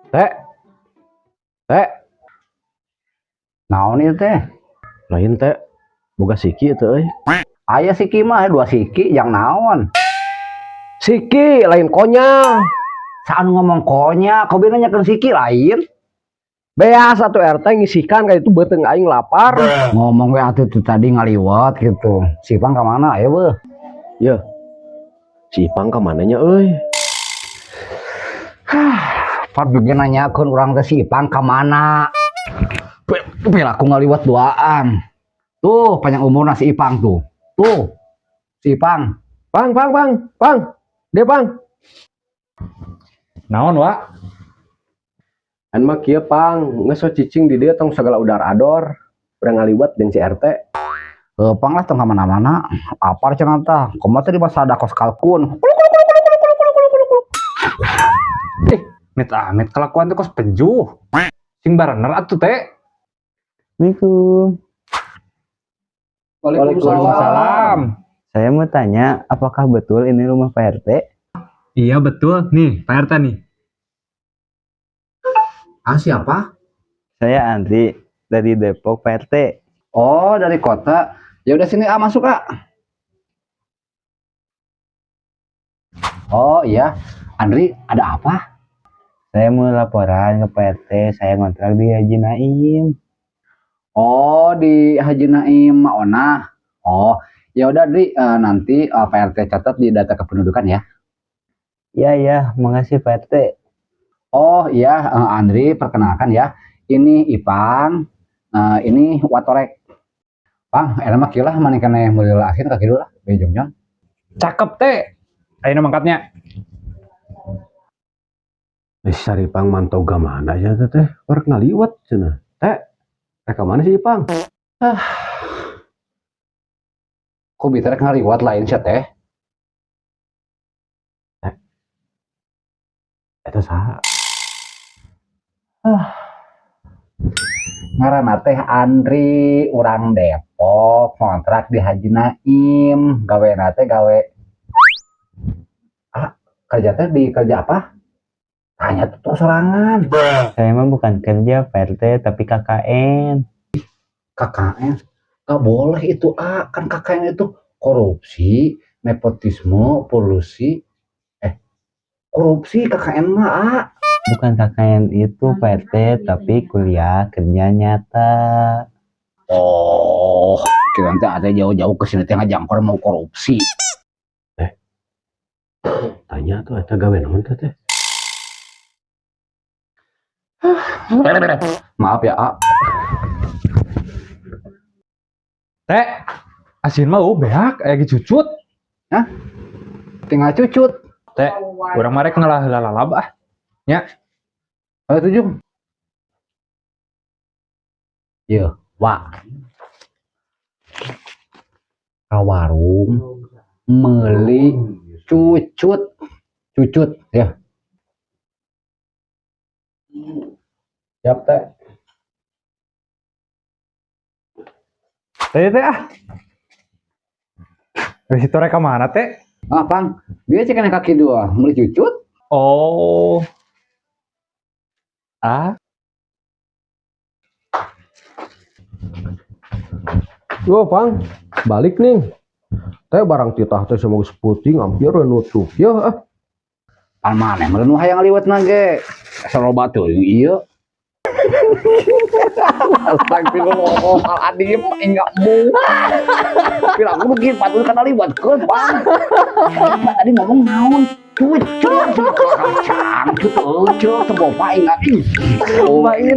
Teh. Teh, Naon ieu teh? Lain teh. Boga siki teh euy. Aya siki mah dua siki yang naon? Siki lain konya. Saat ngomong konya, kau bilang nanyakeun siki lain. Beas satu RT ngisikan kayak itu beuteung aing lapar. Ngomong we atuh tuh tadi ngaliwat gitu. Si Ipang ka mana aya beuh? Ya. Si Ipang ka mananya euy? Pan juga nanyakeun urang teh si Ipang ka mana? Pil aku ngaliwat duaan. Tuh, panjang umurna si Ipang tuh. Tuh. Si Ipang. Pang, pang, pang, pang. Dia pang. Naon, Wak? An mah kieu pang, geus we cicing di dieu tong sagala udar ador. Urang ngaliwat jeung si RT. Heuh, pang lah tong ka mana-mana. Apar cenah tah. Komo teh di masa ada kos kalkun. Eh, mit amit kelakuan teh kos pejuh. Sing barener atuh teh. Assalamualaikum. Waalaikumsalam. Saya mau tanya, apakah betul ini rumah Pak RT? Iya betul. Nih, Pak RT nih. Ah, siapa? Saya Andri dari Depok, Pak RT. Oh, dari kota. Ya udah sini ah masuk ah. Oh iya, Andri ada apa? Saya mau laporan ke Pak RT, saya ngontrak di Haji Naim. Oh, di Haji Naim Maona. Oh, ya udah Andri, nanti Pak RT catat di data kependudukan ya. Iya, ya, makasih Pak RT. Oh iya, Andri perkenalkan ya. Ini Ipang, ini Watorek. Pang, enak mah kieu lah maneh keneh meuli asin ka kitu lah, bejongjon. Cakep teh. Ayeuna mangkatnya. Eh, sari Ipang mantau ka mana ya teh teh? Rek ngaliwat cenah. Teh, rek ka mana sih Ipang? Kok bisa rek ngaliwat lain sia teh? Eta saha? Ngaranna teh Andri, urang Depok, ngontrak di Haji Naim, gawena teh gawe ah, kerja teh di kerja apa? Tanya tuh sorangan. Saya mah bukan kerja Pak RT, tapi KKN. KKN gak boleh itu ah, kan KKN itu korupsi, nepotisme, polusi, korupsi KKN mah ah. Bukan KKN itu Pak RT, tapi kuliah kerja nyata. Oh, kira teh ada jauh-jauh ke sini teh ngajangkor mau korupsi. Tanya tuh eta gawe naon teh teh? Maaf ya, A. Teh, asin mah beak aya ge cucut. Hah? Tinggal cucut. Teh, urang mah rek ngalah heula lalab ah. Nya. Ayo tujuh. Ye, Wak. Ka warung meuli cucut. Cucut ya. Siap teh. Teh teh ah. Dari situ rek ka mana teh? Ah, Pang. Dia cek kaki dua, meuli cucut. Oh. Ah. Yo, Pang, balik nih. Teh barang titah teh sama geus peuting hampir we nutup. Ya ah. Pan maneh meureun nu hayang liwet na ge. Asa loba teuing ieu. Astagfirullahaladzim, enggak mu. Pira aku mungkin patut kana liwatkeun, Pang. Tadi ngomong naon? Cucu, kacang, cucu, cucu, teu bopa ingat ih. Cobain.